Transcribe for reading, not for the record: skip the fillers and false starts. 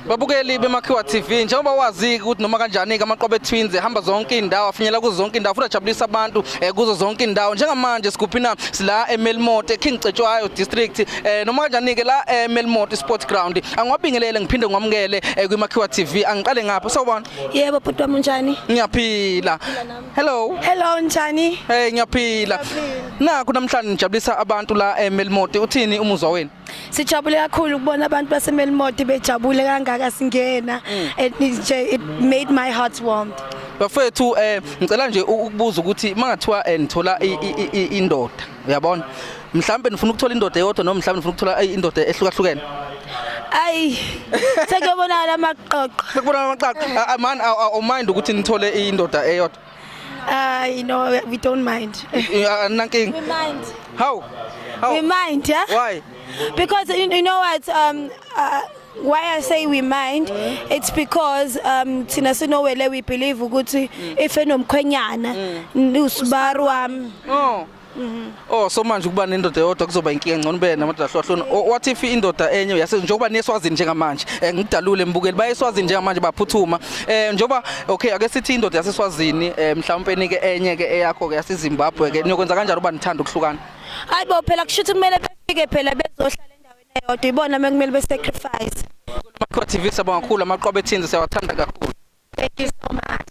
Babukeli beMakhiwa TV, njengoba wazi ukuthi noma kanjani ke Amaqwabe Twins ehamba zonke indawo, afinyela kuzo zonke indawo futhi ajabulisa abantu kuzo zonke indawo. Njengamanje sikuphina sila eMelmoth, eKing Cetshwayo District, noma kanjani ke la eMelmoth Sport Ground. Angiwabingelele ngiphinde ngiwamukele kwiMakhiwa TV. Angiqale ngapha, sawubona. Yebo bhuti wami, unjani? Ngiyaphila. Hello. Hello, njani? Hey, ngiyaphila. Nakho namhlanje nijabulisa abantu la eMelmoth. Uthini umuzwa wenu? Sijabule kakhulu ukubona abantu baseMelmoth bejabule kangaka singena. It nje it made my heart warm. Bafethu, ngicela nje ukubuza ukuthi mangathiwa nithola indoda, uyabona? Mhlambe nifuna ukuthola indoda eyodwa noma mhlambe nifuna ukuthola indoda ehlukahlukene? Ayi. Sekuyobonakala amaqoqo. Sekubona amaqaqa. Man, awu mind ukuthi nithole indoda eyodwa? Ay, no, we don't mind. Nankinga. We mind. How? How? We mind, yeah? Why? Because you know what, why I say we mind, it's because thina sinowele, we believe ukuthi if enomkhwenyana usibari wami. Oh. Oh, so manje ukuba nendoda eyodwa kuzoba inkinga, ngcono ube namadoda ahlukahlukene. Oh, what if indoda enye yase njengoba neSwazini njengamanje, ngidalule mbukeli, baye eSwazini njengamanje baphuthuma. Njengoba, okay, ake sithi indoda yaseSwazini, mhlawumbe nike enye ke eyakho ke yaseZimbabwe ke, niyokwenza kanjani uba nithanda ukuhlukana? Hayi bo, phela kushuthi kumele befike phela bezohlala endaweni eyodwa, ibona mekumele be-sacrifice. Makhiwa TV, siyabonga kakhulu. Amaqwabe Twins, siyawathanda kakhulu. Thank you so much.